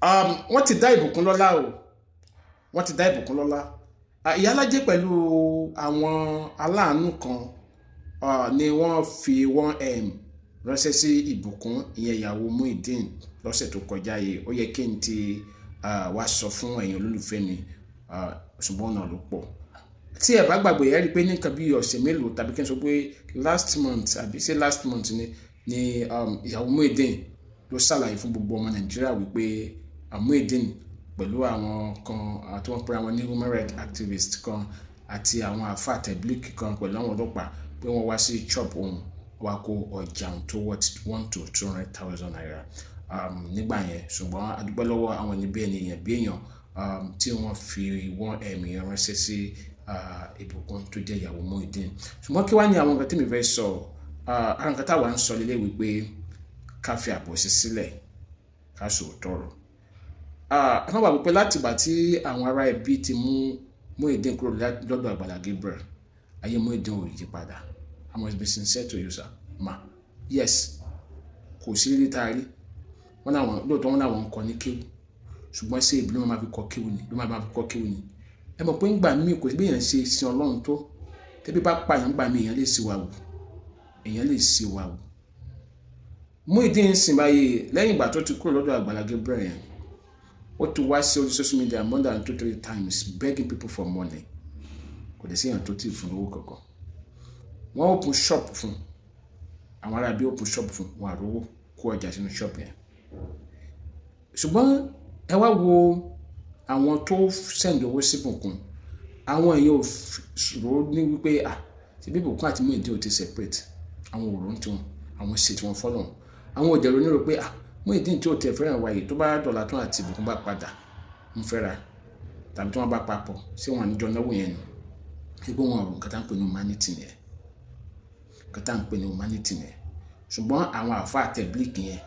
Wọ́n ti dá Ìbùkún lọ́lá o, wọ́n ti dá Ìbùkún lọ́lá. Ìyálájé pẹ̀lú àwọn aláàánú kan ni wọ́n fi 1M ránṣẹ́ sí Ìbùkún, ìyẹn ìyàwó Muyideen, lọ́sẹ̀ tó kọjá yìí. Ó yẹ kí n ti wá sọ fún ẹ̀yin olólùfẹ́ mi, ṣùgbọ́n ọ̀nà ló pọ̀. Tí ẹ bá gbàgbé, ẹ rí i pé ní nǹkan bí ọ̀sẹ̀ mélòó, tàbí kí n sọ pé last month, àbí ṣé last month ni ìyàwó Muyideen ló ṣàlàyé fún gbogbo ọmọ Nàìjíríà wípé Muyideen pẹ̀lú àwọn kan tí wọ́n pera wọn ní human rights activist kan àti àwọn àfáà Tabligh kan pẹ̀lú àwọn ọlọ́pàá, pé wọ́n wá sí shop òun, wá kó ọjà òun tó worth ₦100,000 to ₦200,000 nígbà yẹn. Ṣùgbọ́n a dúpẹ́ lọ́wọ́ àwọn ẹni bí ènìyàn bí èèyàn tí wọ́n fi 1M yẹn ránṣẹ́ sí Ìbùkún tó jẹ́ ìyàwó Muyideen. Ṣùgbọ́n kí wá ní àwọn nǹkan tí mi fẹ́ sọ? Àwọn nǹkan táwa ń sọ lélẹ̀ wípé ká fi àbòsí sílẹ̀, ká sòótọ́ ọ̀rọ̀. Ẹ má gbàgbé pé láti ìgbà tí àwọn ará ẹbí ti mú Muyideen kúrò lọ́dọ̀ Àgbàlá Gabriel, ayé Muyideen ò yí padà. I must be sincere to you, sir, ma. Yes, kò sí rí tá a rí wọn náà. Lóòótọ́, wọn náà wọn ń kọ́ ní kéwù, ṣùgbọ́n ṣé ìbí ló máa fi kọ́ kéwù ni? Ló máa fi kọ́ kéwù ni. Ẹ mọ̀ pé ńgbà míì, kò sí bí èèyàn ṣe sin Ọlọ́run tó, tẹ́bí bá pààyàn ńgbà míì, èèyàn lè ṣì wà wù, èèyàn lè ṣì wà wù. Muyideen ń sìn báyìí, lẹ́yìn ìgbà tó ti kúrò lọ́dọ̀ Àgbàlá Gabriel yẹn, ó ti wá sí orí social media more than two three times begging people for money. Kò dẹ̀ sí èèyàn tó tì fún lówó kankan. Wọ́n open shop fún àwọn ará bí, open shop fún wọn, àrówó kó ọjà sínú shop yẹn. Ṣùgbọ́n ẹ wá wo àwọn tó send owó sí Ìbùkún, àwọn èèyàn ò rò ó ní wípé, ah, ṣebí Ìbùkún àti Muyideen ò ti separate. Àwọn ò rò ń tiwọn, àwọn ṣe tiwọn fọlọ́run. Àwọn òjẹ̀rò ní rò pé, ah, Muyideen tí ò tẹ̀ fẹ́ràn wa yìí, tó bá dọ̀là tó àti Ìbùkún bá padà ń fẹ́ra tàbí tí wọ́n bá papọ̀, ṣé wọn àníjọ náwó yẹn ni? Pé wọn rò nǹkan tá ń pè ní humanity nìyẹn, nǹkan tá ń pè ní humanity nìyẹn. Ṣùgbọ́n àwọn àfáà Tabligh yẹn,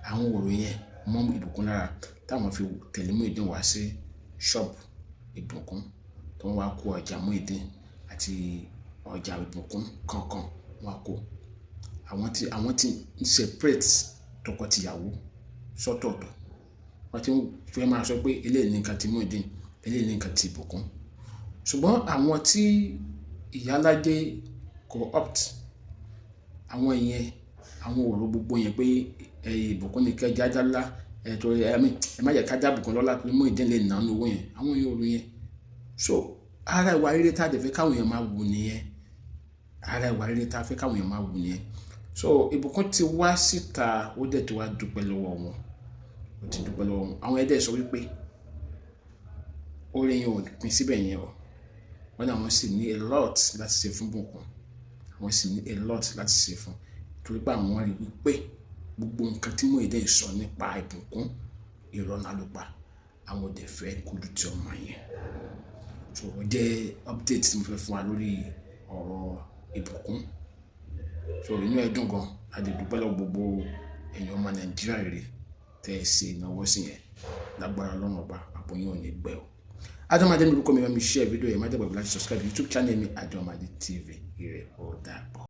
àwọn òrò yẹn mọ́ Ìbùkún lára, táwọn fi tẹ̀lé Muyideen wá sí ṣọ́ọ̀bù Ìbùkún, tó ń wá kó ọjà Muyideen àti ọjà Ìbùkún kankan wá kó. Àwọn tí ń separate tọkọ-tìyàwó sọ́tọ̀ọ̀tọ̀, wọ́n ti ń fẹ́ máa sọ pé eléyìí ní nǹkan ti Muyideen, eléyìí ní nǹkan ti Ìbùkún. Ṣùgbọ́n àwọn tí Ìyálájé co-opt, àwọn yẹn, àwọn òrò gbogbo yẹn pé Ìbùkún ní kẹ́ jájá lá ẹ tó ẹ ẹ má jẹ́ ká dá Ìbùkún lọ́lá pé Muyideen lè nà owó yẹn. Àwọn yẹn òrò yẹn. So ara ìwà rere tá a dẹ̀ fẹ́ káwọn èèyàn máa wù nìyẹn, ara ìwà rere tá a fẹ́ káwọn èèyàn máa wù nìyẹn. So Ìbùkún ti wá síta, ó dẹ̀ ti wá dúpẹ́ lọ́wọ́ wọn, ó ti dúpẹ́ lọ́wọ́ wọn. Àwọn ẹ̀dẹ̀ sọ wípé oore yẹn ò pín síbẹ̀ yẹn o. Wọ́n ní àwọn sì ní a lot láti ṣe fún Bùkún, àwọn sì ní a lot láti ṣe fún, torí pé àwọn rí wípé gbogbo nǹkan tí Muyideen sọ nípa Ìbùkún, irọ́ náà ló pa. Àwọn ò dẹ̀ fẹ́ kojú tí ọmọ yẹn. So ó jẹ́ update tí mo fẹ́ fún wa lórí ọ̀rọ̀ Ìbùkún. So inú ẹ̀ dùn gan. A lè dúpẹ́ lọ́wọ́ gbogbo ẹ̀yin ọmọ Nàìjíríà rere tẹ́ ẹ ṣe ìnáwó sí yẹn. Lágbára Ọlọ́run Ọba, àpò yín ò ní gbẹ o. Adamade ní orúkọ mi. Bá mi share fídíò yẹn, má dẹ̀ gbàgbé láti subscribe YouTube channel mi, Adamade TV. Ire, ó dàbọ̀.